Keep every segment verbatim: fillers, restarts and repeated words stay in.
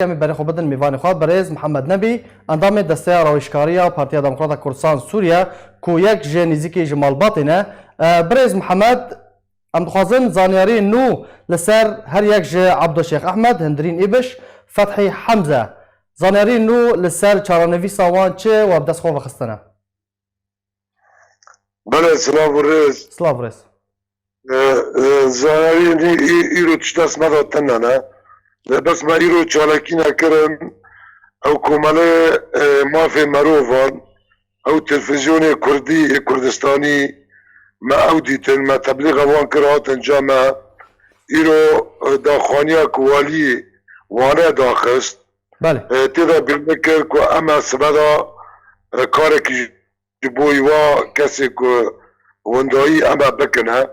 Em ê berê xwe bidin mêvanê xwe, birêz Mihemed Nebî, endamê Desteya Rawêjkariya Partiya Demokrata Kurdistan Sûriye, ku yek ji nêzîkî ji malbatê ne. E, birêz Mihemed, em dixwazin zanyarî nû li ser her yek ji Ebdo Şêx Ehmed, Hindirîn Îbiş, Fethî Hemze. Zanyarî nû li ser çarenivîsa wan çi we bi dest xwe vexistine? Belê, silav û rêz. Silav rêz. E, e, zanyarî nî-, î-, îro tişt dest me de tune ne. Lê bes me îro çalakî nekirin. Ew komelê, e, mafê merovan, ew televîzyonê kurdî ê Kurdistanî me ew dîtin, me teblîxa wan kir, hatin ca me. Îro, e, daxwaniya ku waliyê Wanê daxist. Belê. E, tê de bîr nekir ku em e sibe de, e, karekî ji bo wa kesê ku windayî em e bikine.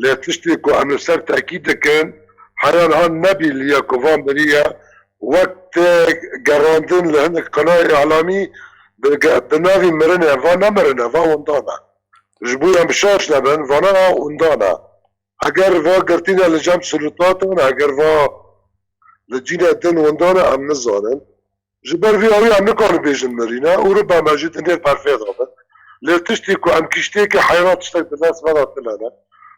Lê tiştê ku em li ser tekî dikin, heya niha nebî li ya ku van beriye, wek tê gerandin li hinek qenayê îlamî bi ge-, bi navî mirinê, va ne mirin e, va windan e. Ji bo em şaş nebin, vana windan e. Eger va girtîne li cem sultatan, eger va li cîne din windan e, em nizanin. Ji ber vî awî em nikarin bêjin mirîne û ribe me jî dinê berfê dabin. Lê tiştî ku em kiştiyekî heyran tiştek bi dest me de tune ne.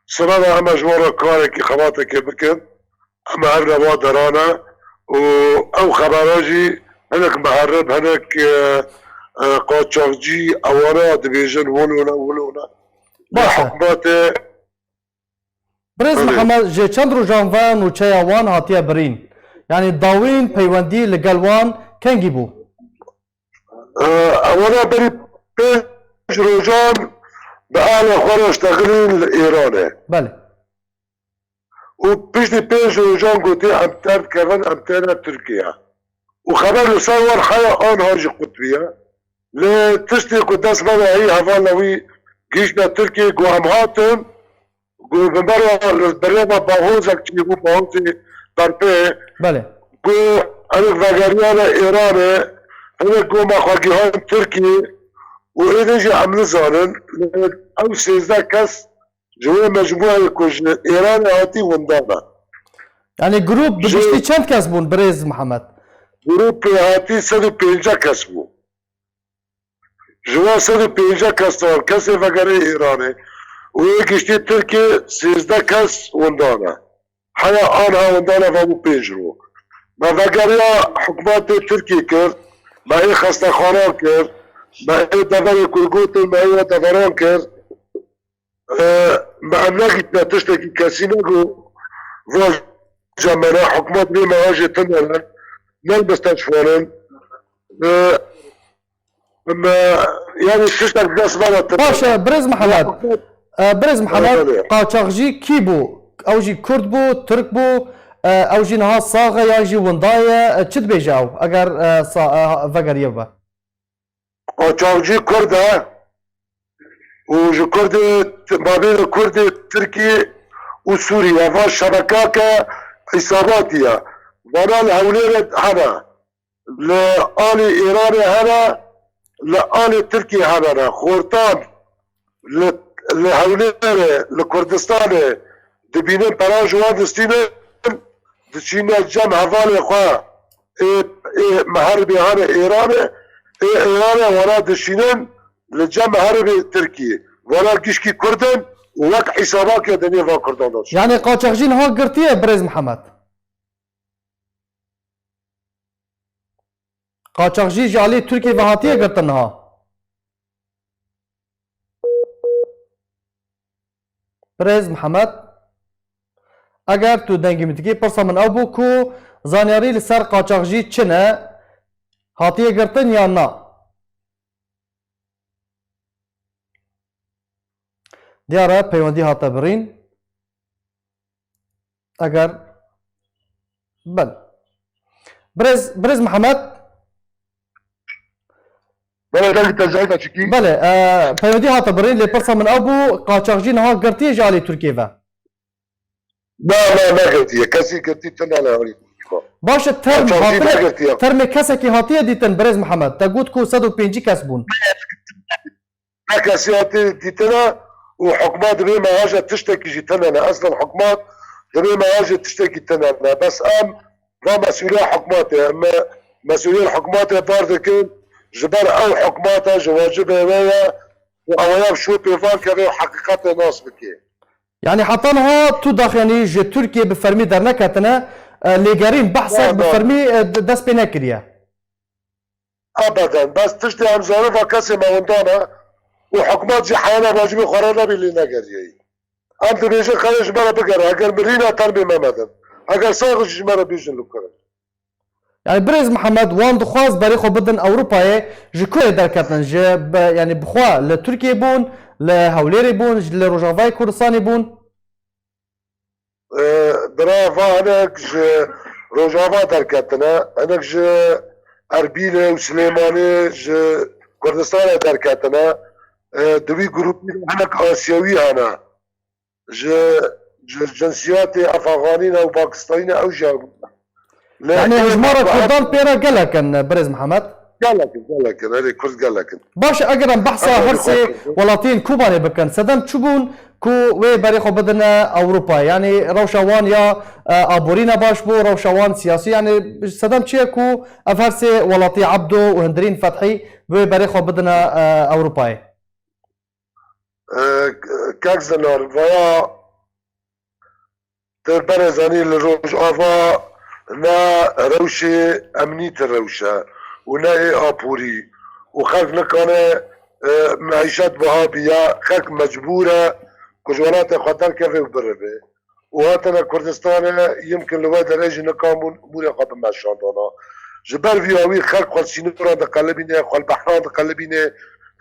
Sibe de em e ji wan re karekî xebatekê bikin. Em e hev re va derane û ew xebera jî hinek miherib, hinek, e, e, qaçaxcî ewana dibêjin wilo ne, wilo ne. Baş e. Hikûmetê Birêz Belê. Mihemed, ji çend rojan ve nûçeya wan hatiye birîn. Yanî dawîn peywendî li gel wan kengî bû? E, ewana berî pênc rojan bi alê xwe re ştexilîn li Îranê. Belê. Û piştî pênc rojan gotî em terdikevin, em têne Tirkiye. Û xeber li ser wan heya anha jî qutbiye. Lê tiştê ku dest me de heyî hevalna wî gihîştine Tirkiyê, ku em hatin, ku bi me re li berê me bahozek çêbû, bahozê berpê, Belê. ku erik vegeriyane Îranê, hinek ku me xwe gihan Tirkiyê û êdî jî em nizanin, lê ew sêzdeh kes ji wê mecmûyê ku ji Îranê hatî windan e. Yanî grûp bi Ji- giştî çend kes bûn, birêz Mihemed? Grûpê hatî sed û pêncî kes bû. Ji wan sed û pêncî kes de kesê vegerê Îranê û yê giştî Tirkiyê sêzdeh kes windan e. Heya anha windan e, vabû pênc roj. Me vegeriya hikûmetê Tirkiyê kir, me ê xestexanan kir, me ê deverê ku gotin, me ê we deveran kir. E, me em negîtine tiştekî kesî negot. Vaje me ne, hikûmet lê me vaje tune ne. Ne li mistexfanin. E, me, yanî tiştek dest me re tune Baş e, ne. Birêz Mihemed. Hikûmet E, Birêz Mihemed, Belê. Qaçaxcî kî bû? Ew jî Kurd bû, Tirk bû, e, ew jî niha sax e yan jî winda ye? E, çi dibêje ew, eger, e, sa-, e, vegeriye bibe? Qaçaxcî Kurd e û ji Kurdê, mabêna Kurdê Tirkiyê û Sûriyê, va şebekake îsabatî ye. Vana li Hewlêrê hene, li alî Îranê hene, li alî Tirkiyê hene ne. Xortan li, li Hewlêrê, li Kurdistanê dibînin, pera ji wan distînin, diçîne cem hevalê xwe ê, ê miheribê hene Îranê, ê Îranê wana dişînin li cem miheribê Tirkiyê. Wana gişkî Kurd in û wek hîsabakê dinê van Kurdan de. Yanî qaçaxcî niha girtiye, birêz Mihemed? Qaçaxcî ji alî Tirkiyê ve hatiye girtin niha? Birêz Mihemed, eger tu dengê min dikî, pirsa min ew bû ku zanyarî li ser qaçaxcî çi ne, hatiye girtin yan na? Diyar e, peywendî hate birîn. Eger, belê. Birêz, birêz Mihemed. Belê, dengê te zayîf e çikî? Belê, e, peywendî hate birîn, lê pirsa min ew bû, qaçaxcî niha girtiye ji alî Tirkiyê ve? Na, na, negirtiye. Kesî girtî tune ne alî Tirkiyê ve. Baş e, term Qaçaxcî hatine, negirtiye. Termê kesekî hatiye dîtin, birêz Mihemed? Te got ku sed û pêncî kes bûn. Ne kesî hatiye dîtine û hikûmet dibê me haje tiştekî jî tune ne. Eslen hikûmet dibê me haje tiştekî tune ne. Bes em Va mesûliya hikûmetê, em mesûliya hikûmetê bar dikin, ji ber ew hikûmeta ji wacibê wê ye û ew ya bi şopê van keve û heqîqetê nas bike. Yanî heta niha tu daxuyanî ji Tirkiyê bi fermî derneketine, e, lêgerîn, behsek bi fermî, e, de-, dest pê nekiriye. Ebeden. Bes tiştê em zanin va kesê me winda ne û hikûmet jî heyana wacibê xwe re nebî lê negeriyeyî. Em dibêjin xelê ji me re bigere, eger mirîna termê me medin. Eger sax ji me re bêjin li ku re. Yanî birêz Mihemed, wan dixwaz berê xwe bidin Ewropayê, ji kurê derketin, ji be, yanî bixwe li Tirkiyê bûn, li Hewlêrê bûn, ji li Rojavayê Kurdistanê bûn. Bira va hinek ji Rojava derketine, hinek ji Erbîlê û Silêmanê ji Kurdistanê derketine. Di wî grûpî de hinek Asyawî hene. Ji ji cinsiyetê Efxanî ne û Pakistanî ne, ew jî hebûn. Yanî hejmara Kurdan pê re gelek in, birêz Mihemed? Gelek in, gelek in. Erê, Kurd gelek in. Baş e, eger em behsa her sê welatiyên Kobanê bikin, sedem çi bûn ku wê berê xwe bidine Ewropayê? Yanî rewşa wan ya, e, aborî ne baş bû, rewşa wan siyasî, yanî sedem çi ye ku ev her sê welatî Ebdo û Hindirîn Fethî bi wê berê xwe bidine, e, Ewropayê? E, Kek Zinar, vaya tu berê zanî li Rojava ne rewşê emnî ti rewş e û ne ê aborî û xelk nikane, e, meîşet biha biya, xelk mecbûr e ku ji welatê xwe derkeve û birive. û hatine Kurdistanê, yimkin li we derê jî nikabûn mûrê xwe bimeşandana. Ji ber vî awî xelk xwe li sînoran diqelibîne, xwe li behran diqelibîne,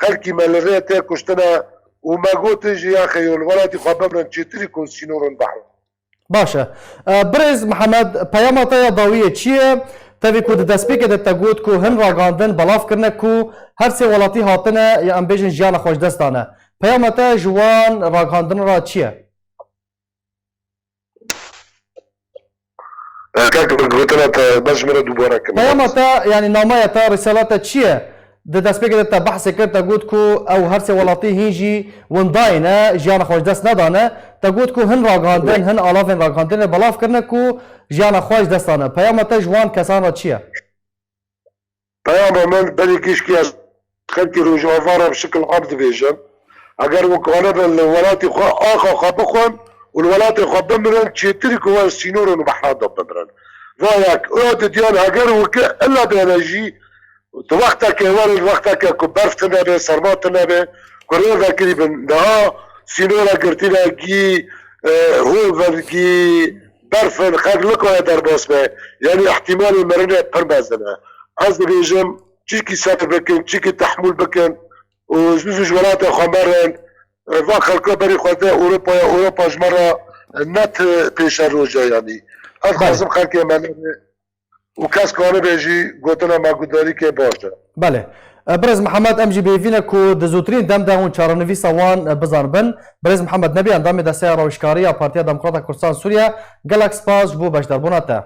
xelkî me li rê tê kuştine û me gotin jî, ya xeyo li welatî xwe bimirin çêtirî ku sînoran behran. Baş e. E, Birêz Mihemed, peyama te ya dawiyê çi ye? Tevî ku di destpêkê de te got ku hin ragihandin belav kirine ku her sê welatî hatine, ya em bêjin jiyana xwe ji dest dane. Peyama te ji wan ragihandinan re çi ye? Kak, gotina te, bes ji min re dubare kim. Peyama te, yanî namaya te, risala te çi ye? Di destpêkê de te behsê kir, te got ku ew her sê welatî hîn jî windayê ne, jiyana xwe ji dest nedane. Te got ku hin ragihandin, hin alavên ragihandinê belav kirine ku jiyana xwe ji dest dane. Peyama te ji wan kesan re çi ye? Peyama min berê gişkî ez xelkê Rojava re bi şikil am dibêjim. Eger wek ane bin li welatê xwe axa xwe bixwin û li welatê xwe bimirin, çêtirî ku wer sînoran û behran de bimirin. Va yek. Û ya didiyan, eger weke illa bêne jî, di wexteke werin, wexteke ku berf tune be, serma tune be, ku rê vekirî bin. Niha sînora girtî ne, gî, e, hol ver, gî berf in, xelk nikare derbas be. Yanî îhtîmalê mirinê pir mezin e. Ez dibêjim, çikî sebir bikin, çikî tehmûl bikin û zû zû ji welatê xwe merin. E, va xelka berî xwe de Ewropaya, Ewropa ji me re ne ti pêşeroj e yanî. Ez dixwazim xelkê me nebe û kes kanibe jî gotina me guhdarî ke baş e. Belê. E, Birêz Mihemed, em jî bi hêvî ne ku di zûtirîn dem de hûn çarenivîsa wan, e, bizanibin. Birêz Mihemed Nebî, endamê Desteya Rewşkarî ya Partiya Demokrata Kurdistan Sûriye, gelek spas ji bo beşdarbûna te.